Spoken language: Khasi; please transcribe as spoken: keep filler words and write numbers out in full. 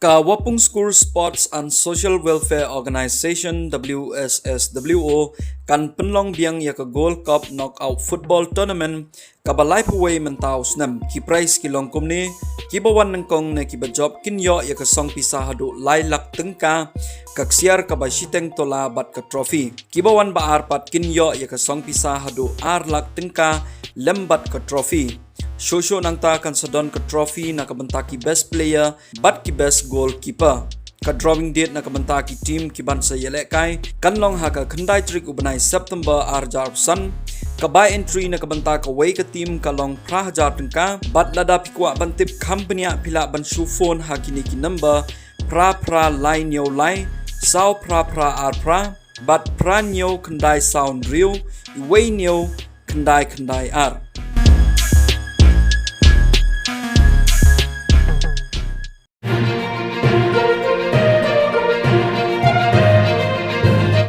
Ka Wapung Skur Sports and Social Welfare Organisation, W S S W O, kan pynlong biang ïa ka Gold Cup Knockout Football Tournament kaba laiphew wei mynta u snem. Ki prize ki long kumne: kiba wan nyngkong ne kiba jop kin ïoh ïa ka song pisa haduh lai lak tyngka, ka ksiar kaba shiteng tola bad ka trophy. Kiba wan ba ar pat kin ïoh ïa ka song pisa haduh ar lak tyngka lem bad ka trophy. Shuh shuh nangta kan sa don ka trophy na ka bynta ki best player bad ki best goalkeeper. Ka drawing date na ka bynta ki team ki ban sa ïalehkai kan long ha ka khyndai tarik u bnai September ar hajar arphew san. Ka buy entry na ka bynta kawei ka team ka long phra hajar tyngka. Bad lada phi kwah ban tip kham bniah, phi lah ban shu phone ha kine ki number: phra phra lai hynñiew lai, saw phra phra ar phra, bad phra hynñiew khyndai saw hynriew, wei hynñiew khyndai khyndai ar.